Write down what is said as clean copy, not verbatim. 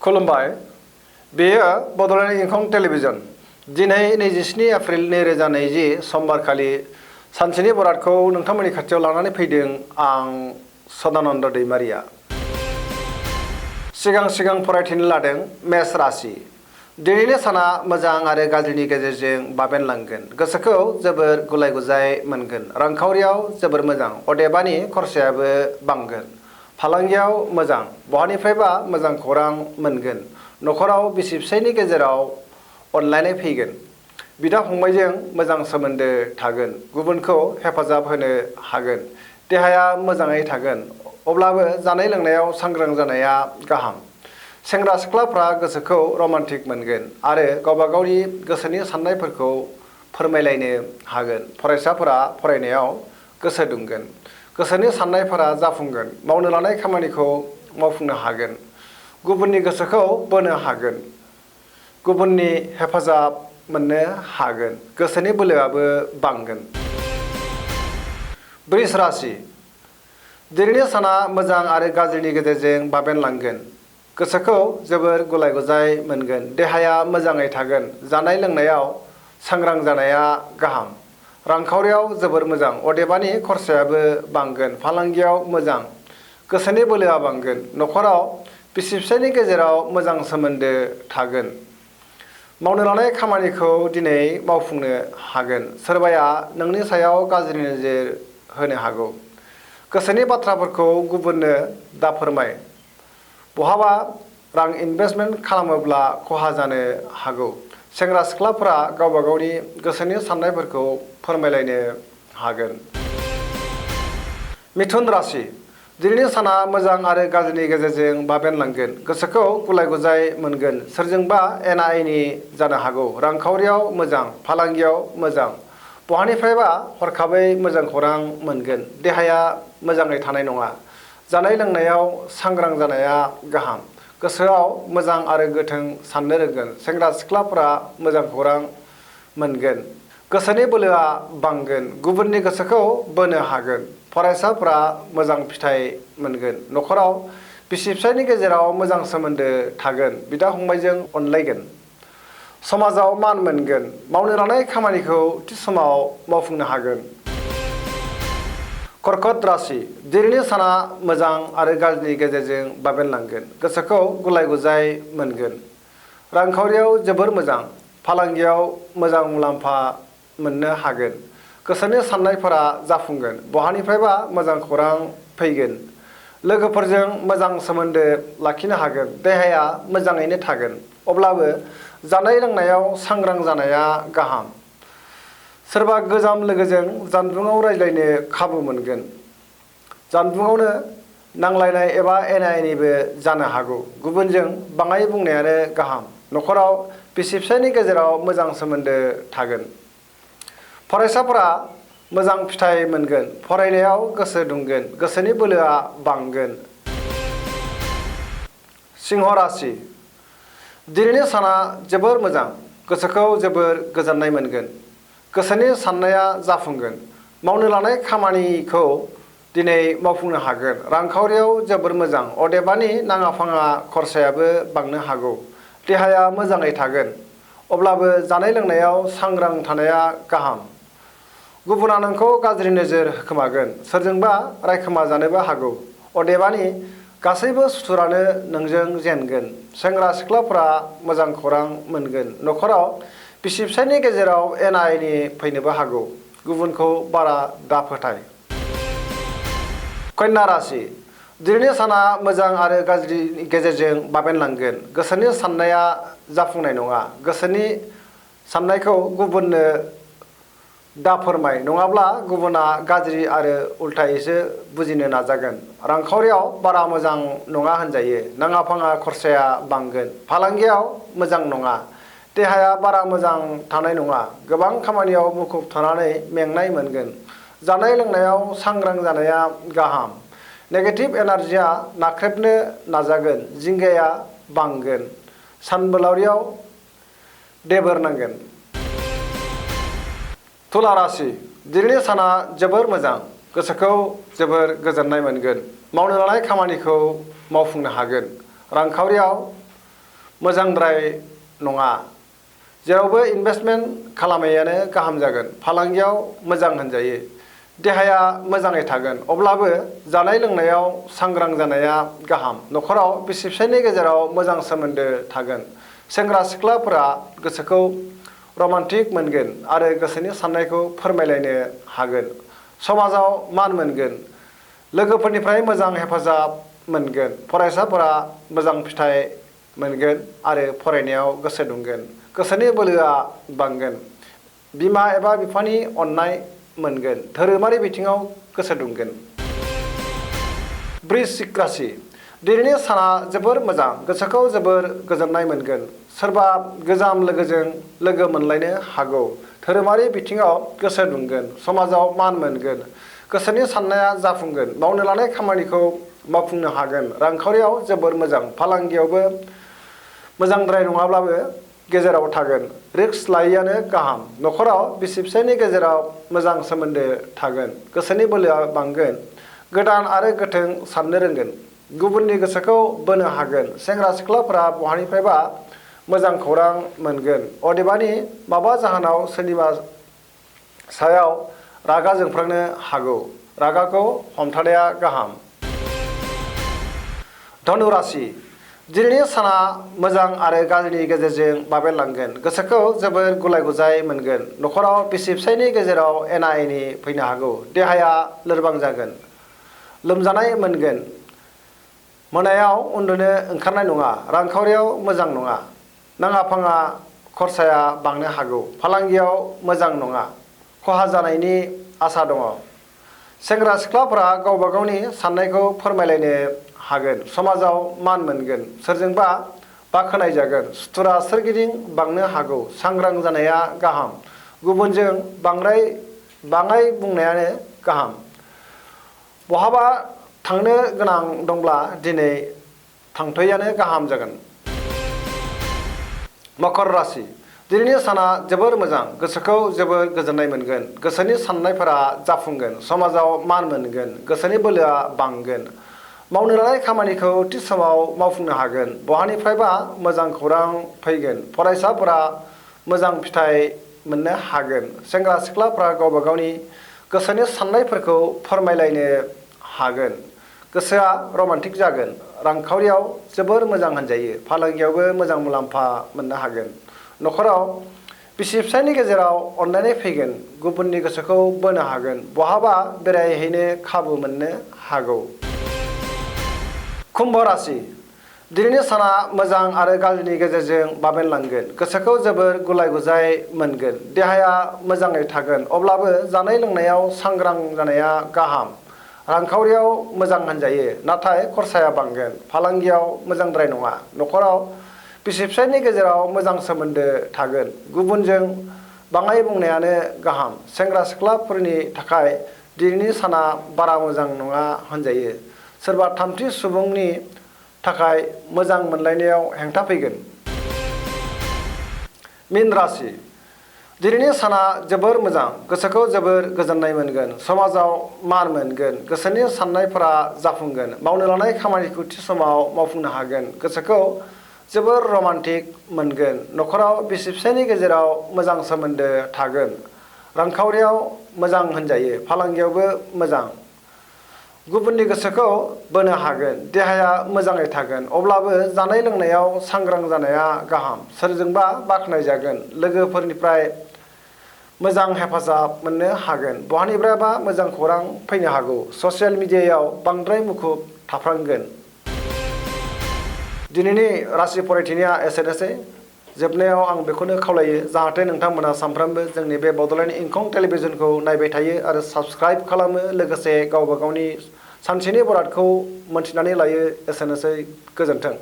खुलुमबाय बेयो बड'लेण्ड इंखं टेलिभिजन दिनै 27 एप्रिल 2020 समबारखालि सानसेनि बरादखौ नोंथांमोननि खाथियाव लानानै फैदों आं सदानन्द दैमारिया। सिगां फरायथिनो लादों मेष राशि। दिनैनि साना मोजां आरो गाज्रिनि गेजेरजों बाबेनलांगोन। गोसोखौ जोबोर गुलाय गुजाय मोनगोन। रांखावरियाव जोबोर मोजां, अदेबानि खरसायाबो बांगोन। फालांगियाव मोजां, बहानिफ्रायबा मोजां खौरां मोनगोन। नखराव बिसि फिसायनि गेजेराव अनलायनाय फैगोन। बिदा फंबायजों मोजां सोमोन्दो थागोन। गुबुनखौ हेफाजाब होनो हागोन। देहाया मोजाङै थागोन, अब्लाबो जानाय लोंनायाव सांग्रां जानाया गाहाम। सेंग्रा सिख्लाफ्रा गोसोखौ रमान्टिक मोनगोन आरो गावबा गावनि गोसोनि साननायफोरखौ फोरमायलायनो हागोन। फरायसाफोरा फरायनायाव गोसो दुंगोन। गोसोनि साननायफोरा जाफुंगोन। मावनो लानाय खामानिखौ मावफुंनो हागोन। गुबुननि गोसोखौ बोनो हागोन। गुबुननि हेफाजाब मोननो हागोन। गोसोनि बोलोआबो बांगोन। वृष राशि। दिनैनि साना मोजां आरो गाज्रिनि गेजेरजों बाबेनलांगोन। गोसोखौ जोबोर गुलाय गुजाय मोनगोन। देहाया मोजाङै थागोन। जानाय लोंनायाव सांग्रां जानाया गाहाम। रांखावरियाव जोबोर मोजां, अदेबानि खरसायाबो बांगोन। फालांगियाव मोजां, गोसोनि बोलोआ बांगोन। नखराव बिसि फिसायनि गेजेराव मोजां सोमोन्दो थागोन। मावनो लानाय खामानिखौ दिनै मावफुंनो हागोन। सोरबाया नोंनि सायाव गाज्रि नोजोर होनो हागौ। गोसोनि बाथ्राफोरखौ गुबुननो दाफोरमाय। बहाबा रां इनभेस्टमेन्ट खालामोब्ला खहा जानो हागौ। सेंग्रा सिख्लाफोरा गावबा गावनि गोसोनि साननायफोरखौ फोरमायलायनो हागोन। मिथुन राशि। दिनैनि साना मोजां आरो गाज्रिनि गेजेरजों बाबेनलांगोन। गोसोखौ गुलाय गुजाय मोनगोन। सोरजोंबा एना एनि जानो हागौ। रांखावरियाव मोजां, फालांगियाव मोजां। बहानिफ्रायबा हरखाबै मोजां खौरां मोनगोन। देहाया मोजाङै थानाय नङा। जानाय लोंनायाव सांग्रां जानाया गाहाम। गोसोआव मोजां आरो गोथों साननो रोंगोन। सेंग्रा सिख्लाफोरा मोजां खौरां मोनगोन। गोसोनि बोलोआ बांगोन। गुबुननि गोसोखौ बोनो हागोन। फरायसाफोरा मोजां फिथाइ मोनगोन। नखराव बिसि फिसायनि गेजेराव मोजां सोमोन्दो थागोन। बिदा फंबायजों अनलायगोन। समाजाव मान मोनगोन। मावनो लानाय खामानिखौ थि समाव मावफुंनो हागोन। कर्कट राशि। दिनैनि साना मोजां आरो गाज्रिनि गेजेरजों बाबेनलांगोन। गोसोखौ गुलाय गुजाय मोनगोन। रांखावरियाव जोबोर मोजां। फालांगियाव मोजां मुलाम्फा मोननो हागोन। गोसोनि साननायफोरा जाफुंगोन। बहानिफ्रायबा मोजां खौरां फैगोन। लोगोफोरजों मोजां सोमोन्दो लाखिनो हागोन। देहाया मोजाङैनो थागोन, अब्लाबो जानाय लोंनायाव सांग्रां जानाया गाहाम। सोरबा गोजाम लोगोजों जानबुङाव रायज्लायनो खाबु मोनगोन। जानबुङावनो नांलायनाय एबा एना एनिबो जानो हागौ। गुबुनजों बाङाय बुंनायानो गाहाम। नखराव बिसि फिसायनि गेजेराव मोजां सोमोन्दो थागोन। फरायसाफोरा मोजां फिथाइ मोनगोन। फरायनायाव गोसो दुंगोन। गोसोनि बोलोआ बांगोन। सिंह राशि। दिनैनि साना जोबोर मोजां। गोसोखौ जोबोर गोजोननाय मोनगोन। गोसोनि साननाया जाफुंगोन। मावनो लानाय खामानिखौ दिनै मावफुंनो हागोन। रांखावरियाव जोबोर मोजां, अदेबानि नाङा फाङा खरसायाबो बांनो हागौ। देहाया मोजाङै थागोन, अब्लाबो जानाय लोंनायाव सांग्रां थानाया गाहाम। गुबुना नोंखौ गाज्रि नोजोर होखोमागोन। सोरजोंबा रायखोमा जानोबो हागौ। अदेबानि गासैबो सुथुरानो नोंजों जेनगोन। सेंग्रा सिख्लाफोरा मोजां खौरां मोनगोन। नखराव बिसि फिसायनि गेजेराव एना एनि फैनोबो हागौ। गुबुनखौ बारा दाफोथाय। कन्या राशि। दिनैनि साना मोजां आरो गाज्रिनि गेजेरजों बाबेनलांगोन। गोसोनि साननाया जाफुंनाय नङा। गोसोनि साननायखौ गुबुननो दाफोरमाय, नङाब्ला गुबुना गाज्रि आरो उल्थायैसो बुजिनो नाजागोन। रांखावरियाव बारा मोजां नङा होनजायो। नाङा फाङा खरसाया बांगोन। फालांगियाव मोजां नङा। देहाया बारा मोजां थानाय नङा। गोबां खामानियाव मुखुब थानानै मेंनाय मोनगोन। जानाय लोंनायाव सांग्रां जानाया गाहाम। नेगेटिभ एनार्जिया नाख्रेबनो नाजागोन। जिंगाया बांगोन। सानबोलावरियाव देबोर नांगोन। तुला राशि। दिनैनि साना जोबोर मोजां। गोसोखौ जोबोर गोजोननाय मोनगोन। मावनो लानाय खामानिखौ मावफुंनो हागोन। रांखावरियाव मोजांद्राय नङा। जेरावबो इनभेस्टमेन्ट खालामनायानो गाहाम जागोन। फालांगियाव मोजां होनजायो। देहाया मोजाङै थागोन अब्लाबो जानाय लोंनायाव सांग्रां जानाया गाहाम। न'खराव बिसि फिसायनि गेजेराव मोजां सोमोन्दो थागोन। सेंग्रा सिख्लाफोरा गोसोखौ रमान्टिक मोनगोन आरो गोसोनि साननायखौ फोरमायलायनो हागोन। समाजाव मान मोनगोन। लोगोफोरनिफ्राय मोजां हेफाजाब मोनगोन। फरायसाफोरा मोजां फिथाइ मोनगोन आरो फरायनायाव गोसो दुंगोन। गोसोनि बोलोआ बांगोन। बिमा एबा बिफानि अननाय मोनगोन। धोरोमारि बिथिङाव गोसो दुंगोन। वृश्चिक राशि दिनैनि साना जोबोर मोजां। गोसोखौ जोबोर गोजोननाय मोनगोन। सोरबा गोजाम लोगोजों लोगो मोनलायनो हागौ। धोरोमारि बिथिङाव गोसो दुंगोन। समाजाव मान मोनगोन। गोसोनि साननाया जाफुंगोन। मावनो लानाय खामानिखौ मावफुंनो हागोन। रांखावरियाव जोबोर मोजां। फालांगियावबो मोजांद्राय नङाब्लाबो गेजेराव थागोन। रिस्क लायैआनो गाहाम। न'खराव बिसि फिसायनि गेजेराव मोजां सोमोन्दो थागोन। गोसोनि बोलोआ बांगोन। गोदान आरो गोथों साननो रोंगोन। गुबुननि गोसोखौ बोनो हागोन। सेंग्रा सिख्लाफोरा बहानिफ्रायबा मोजां खौरां मोनगोन। अदेबानि माबा जाहोनाव सोरनिबा सायाव रागा जोंफ्लांनो हागौ। रागाखौ हमथानाया गाहाम। धनु राशि दिनैनि साना मोजां आरो गाज्रिनि गेजेरजों बाबेनलांगोन। गोसोखौ जोबोर गुलाय गुजाय मोनगोन। न'खराव बिसि फिसायनि गेजेराव एना एनि फैनो हागौ। देहाया लोरबां जागोन। लोमजानाय मोनगोन। मोनायाव उन्दुनो ओंखारनाय नङा। रांखावरियाव मोजां नङा। नाङा फाङा खरसाया बांनो हागौ। फालांगियाव मोजां नङा। खहा जानायनि आसा दङ। सेंग्रा सिख्लाफोरा गावबा गावनि साननायखौ फोरमायलायनो हागोन। समाजाव मान मोनगोन। सोरजोंबा बाख्नायजागोन। सुथुरा सोरगिदिं बांनो हागौ। सांग्रां जानाया गाहाम। गुबुनजों बाङाय बुंनायानो गाहाम। बहाबा थांनो गोनां दंब्ला दिनै थांथ'यैआनो गाहाम जागोन। मकर राशि दिनैनि साना जोबोर मोजां। गोसोखौ जोबोर गोजोननाय मोनगोन। गोसोनि साननायफोरा जाफुंगोन। समाजाव मान मोनगोन। गोसोनि बोलोआ बांगोन। मावनो लानाय खामानिखौ थि समाव मावफुंनो हागोन। बहानिफ्रायबा मोजां खौरां फैगोन। फरायसाफोरा मोजां फिथाइ मोननो हागोन। सेंग्रा सिख्लाफोरा गावबा गावनि गोसोनि साननायफोरखौ फोरमायलायनो हागोन। गोसोआ रमान्टिक जागोन। रांखावरियाव जोबोर मोजां होनजायो। फालांगियावबो मोजां मुलाम्फा मोननो हागोन। न'खराव बिसि फिसायनि गेजेराव अनलायनाय फैगोन। गुबुननि गोसोखौ बोनो हागोन। बहाबा बेरायहैनो खाबु मोननो हागौ। कुम्भ राशि दिनैनि साना मोजां आरो गाज्रिनि गेजेरजों बाबेनलांगोन। गोसोखौ जोबोर गुलाय गुजाय मोनगोन। देहाया मोजाङै थागोन अब्लाबो जानाय लोंनायाव सांग्रां जानाया गाहाम। रांखावरियाव मोजां होनजायो नाथाय खरसाया बांगोन। फालांगियाव मोजांद्राय नङा। न'खराव बिसि फिसायनि गेजेराव मोजां सोमोन्दो थागोन। गुबुनजों बाङाय बुंनायानो गाहाम। सेंग्रा सिख्लाफोरनि थाखाय दिनैनि साना बारा मोजां नङा होनजायो। सोरबा थामथि सुबुंनि थाखाय मोजां मोनलायनायाव हेंथा फैगोन। मीन राशि दिनैनि साना जोबोर मोजां। गोसोखौ जोबोर गोजोननाय मोनगोन। समाजाव मान मोनगोन। गोसोनि साननायफोरा जाफुंगोन। मावनो लानाय खामानिखौ थि समाव मावफुंनो हागोन। गोसोखौ जोबोर रमान्टिक मोनगोन। न'खराव बिसि फिसायनि गेजेराव मोजां सोमोन्दो थागोन। रांखावरियाव मोजां होनजायो। फालांगियावबो मोजां। गुबुननि गोसोखौ बोनो हागोन। देहाया मोजाङै थागोन अब्लाबो जानाय लोंनायाव सांग्रां जानाया गाहाम। सोरजोंबा बाख्नायजागोन। लोगोफोरनिफ्राय मोजां हेफाजाब मोननो हागोन। बहानिफ्रायबा मोजां खौरां फैनो हागौ। ससियेल मिडियायाव बांद्राय मुखुब थाफ्लांगोन। दिनैनि राशि फरायथिनाया एसेनोसै। जोबनायाव आं बेखौनो खावलायो जाहाथे नोंथांमोना सानफ्रोमबो जोंनि बे बड'लेण्ड इंखं टेलिभिजनखौ नायबाय थायो आरो साबस्क्राइब खालामो। लोगोसे गावबा गावनि सानसेनि बरादखौ मोनथिनानै लायो। एसेनोसै। गोजोन्थों।